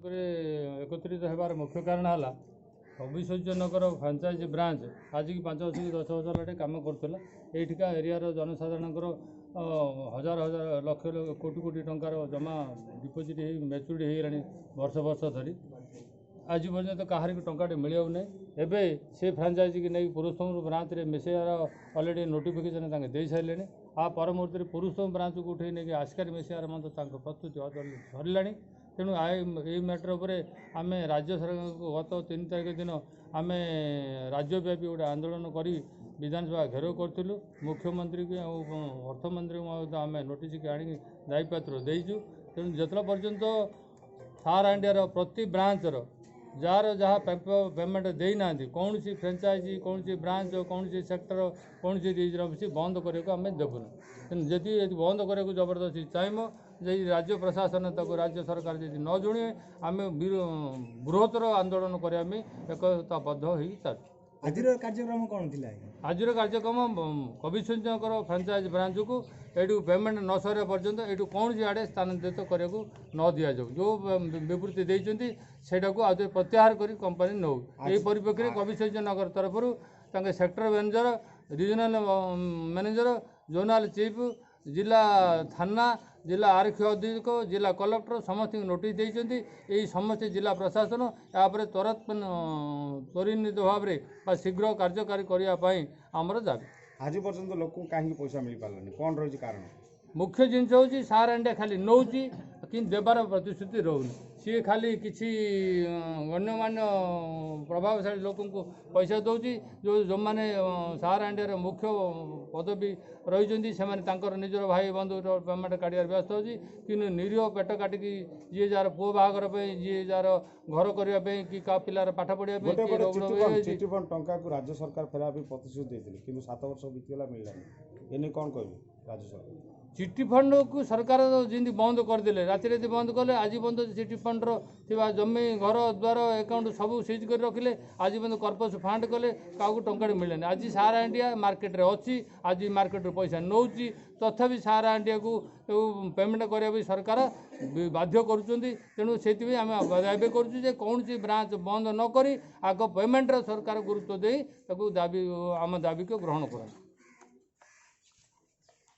ଏକତ୍ରିତ ହେବାର ମୁଖ୍ୟ କାରଣ ହେଲା, କବିସୂର୍ଯ୍ୟନଗର ଫ୍ରାଞ୍ଚାଇଜି ବ୍ରାଞ୍ଚ ଆଜିକି 5 ବର୍ଷ କି 10 ବର୍ଷ ହେଲା କାମ କରୁଥିଲା। ଏଇଠିକା ଏରିଆର ଜନସାଧାରଣଙ୍କର ହଜାର ହଜାର, ଲକ୍ଷ ଲକ୍ଷ, କୋଟି କୋଟି ଟଙ୍କାର ଜମା ଡିପୋଜିଟ୍ ହେଇ ମ୍ୟାଚୁରିଟି ହେଇଗଲାଣି ବର୍ଷ ବର୍ଷ ଧରି। ଆଜି ପର୍ଯ୍ୟନ୍ତ କାହାରିକୁ ଟଙ୍କାଟେ ମିଳିବାକୁ ନାହିଁ। ଏବେ ସେ ଫ୍ରାଞ୍ଚାଇଜିକି ନେଇକି ପୁରୁଷୋତ୍ତମପୁର ବ୍ରାଞ୍ଚରେ ମିଶାଇବାର ଅଲରେଡ଼ି ନୋଟିଫିକେସନ୍ ତାଙ୍କେ ଦେଇସାରିଲେଣି। ଆ ପର ମୁହୂର୍ତ୍ତରେ ପୁରୁଷୋତ୍ତମ ବ୍ରାଞ୍ଚକୁ ଉଠେଇ ନେଇକି ଆସିକାରେ ମିଶାଇବାର ମଧ୍ୟ ତାଙ୍କ ପ୍ରସ୍ତୁତି ସରିଲାଣି। ତେଣୁ ଏଇ ମ୍ୟାଟର୍ ଉପରେ ଆମେ ରାଜ୍ୟ ସରକାରଙ୍କୁ ଗତ 3 ତାରିଖ ଦିନ ଆମେ ରାଜ୍ୟବ୍ୟାପୀ ଗୋଟେ ଆନ୍ଦୋଳନ କରି ବିଧାନସଭା ଘେରାଉ କରିଥିଲୁ। ମୁଖ୍ୟମନ୍ତ୍ରୀକି ଆଉ ଅର୍ଥମନ୍ତ୍ରୀଙ୍କୁ ମଧ୍ୟ ଆମେ ନୋଟିସ୍ ଆଣିକି ଦାୟୀପତ୍ର ଦେଇଛୁ। ତେଣୁ ଯେତେବେଳେ ପର୍ଯ୍ୟନ୍ତ ସାହାରା ଇଣ୍ଡିଆର ପ୍ରତି ବ୍ରାଞ୍ଚର ଯାହାର ଯାହା ପେମେଣ୍ଟ ଦେଇନାହାନ୍ତି, କୌଣସି ଫ୍ରାଞ୍ଚାଇଜି, କୌଣସି ବ୍ରାଞ୍ଚ, କୌଣସି ସେକ୍ଟର, କୌଣସି ରିଜର୍ଭ ଅଫିସ୍ ବନ୍ଦ କରିବାକୁ ଆମେ ଦେବୁନି। ତେଣୁ ଯଦି ବନ୍ଦ କରିବାକୁ ଜବରଦସ୍ତି ଚାହିଁବ, ଯଦି ରାଜ୍ୟ ପ୍ରଶାସନ ତାକୁ ରାଜ୍ୟ ସରକାର ଯଦି ନ ଜୁଣିବେ, ଆମେ ବୃହତ୍ତର ଆନ୍ଦୋଳନ କରିବା ପାଇଁ ଏକତାବଦ୍ଧ ହେଇ ଚାଲୁଛୁ। ଆଜିର କାର୍ଯ୍ୟକ୍ରମ କ'ଣ ଥିଲା? ଆଜିର କାର୍ଯ୍ୟକ୍ରମ, କବିସୂର୍ଯ୍ୟଙ୍କର ଫ୍ରାଞ୍ଚାଇଜ୍ ବ୍ରାଞ୍ଚକୁ ଏଇଠୁ ପେମେଣ୍ଟ ନ ସରିବା ପର୍ଯ୍ୟନ୍ତ ଏଇଠୁ କୌଣସି ଆଡ଼େ ସ୍ଥାନାନ୍ତରିତ କରିବାକୁ ନ ଦିଆଯାଉ। ଯେଉଁ ବିବୃତ୍ତି ଦେଇଛନ୍ତି, ସେଇଟାକୁ ଆଉ ପ୍ରତ୍ୟାହାର କରି କମ୍ପାନୀ ନେଉ। ଏହି ପରିପ୍ରେକ୍ଷୀରେ କବିସୂର୍ଯ୍ୟ ନଗର ତରଫରୁ ତାଙ୍କ sector manager, regional manager, zonal chief, ଜିଲ୍ଲା ଥାନା, ଜିଲ୍ଲା ଆରକ୍ଷୀ ଅଧୀକ୍ଷକ, ଜିଲ୍ଲା କଲେକ୍ଟର ସମସ୍ତଙ୍କୁ ନୋଟିସ୍ ଦେଇଛନ୍ତି। ଏହି ସମସ୍ତେ ଜିଲ୍ଲା ପ୍ରଶାସନ ଏହାପରେ ତ୍ୱରାନ୍ୱିତ ଭାବରେ ବା ଶୀଘ୍ର କାର୍ଯ୍ୟକାରୀ କରିବା ପାଇଁ ଆମର ଦାବି। ଆଜି ପର୍ଯ୍ୟନ୍ତ ଲୋକଙ୍କୁ କାହିଁକି ପଇସା ମିଳିପାରିଲାନି? କ'ଣ ରହିଛି କାରଣ? ମୁଖ୍ୟ ଜିନିଷ ହେଉଛି, ସାହାରା ଇଣ୍ଡିଆ ଖାଲି ନେଉଛି କିନ୍ତୁ ଦେବାର ପ୍ରତିଶ୍ରୁତି ରହୁନି। ସିଏ ଖାଲି କିଛି ଗଣ୍ୟମାନ୍ୟ ପ୍ରଭାବଶାଳୀ ଲୋକଙ୍କୁ ପଇସା ଦେଉଛି। ଯେଉଁମାନେ ସାହାରା ଇଣ୍ଡିଆର ମୁଖ୍ୟ ପଦବୀ ରହିଛନ୍ତି, ସେମାନେ ତାଙ୍କର ନିଜର ଭାଇ ବନ୍ଧୁର ପେମେଣ୍ଟ କାଢ଼ିବାରେ ବ୍ୟସ୍ତ ଅଛି। କିନ୍ତୁ ନିରୀହ ପେଟ କାଟିକି ଯିଏ ଯାହାର ପୁଅ ବାହାଘର ପାଇଁ, ଯିଏ ଯାହାର ଘର କରିବା ପାଇଁ କି କାହା ପିଲାର ପାଠ ପଢ଼ିବା ପାଇଁ। ଚିଟଫଣ୍ଡ ଟଙ୍କାକୁ ରାଜ୍ୟ ସରକାର ଫେରାଇବା ପାଇଁ ପ୍ରତିଶ୍ରୁତି ଦେଇଥିଲେ, କିନ୍ତୁ 7 ବର୍ଷ ବିତିଗଲା, ମିଳିଲାନି। ଏନେଇ କ'ଣ କହିବେ ରାଜ୍ୟ ସରକାର? ଚିଟି ଫଣ୍ଡକୁ ସରକାର ଯେମିତି ବନ୍ଦ କରିଦେଲେ, ରାତିରେ ରାତି ବନ୍ଦ କଲେ, ଆଜି ପର୍ଯ୍ୟନ୍ତ ଚିଟି ଫଣ୍ଡର ଥିବା ଜମି, ଘର ଦ୍ୱାର, ଆକାଉଣ୍ଟ ସବୁ ସିଜ୍ କରି ରଖିଲେ। ଆଜି ପର୍ଯ୍ୟନ୍ତ କର୍ପସ୍ ଫାଣ୍ଡ କଲେ, କାହାକୁ ଟଙ୍କାଟେ ମିଳିଲାନି। ଆଜି ସାହାରା ଇଣ୍ଡିଆ ମାର୍କେଟରେ ଅଛି, ଆଜି ମାର୍କେଟରୁ ପଇସା ନେଉଛି। ତଥାପି ସାହାରା ଇଣ୍ଡିଆକୁ ପେମେଣ୍ଟ କରିବା ପାଇଁ ସରକାର ବାଧ୍ୟ କରୁଛନ୍ତି। ତେଣୁ ସେଥିପାଇଁ ଆମେ ଦାବି କରୁଛୁ ଯେ କୌଣସି ବ୍ରାଞ୍ଚ ବନ୍ଦ ନ କରି ଆଗ ପେମେଣ୍ଟର ସରକାର ଗୁରୁତ୍ୱ ଦେଇ ତାକୁ ଦାବି, ଆମ ଦାବିକୁ ଗ୍ରହଣ କରନ୍ତୁ।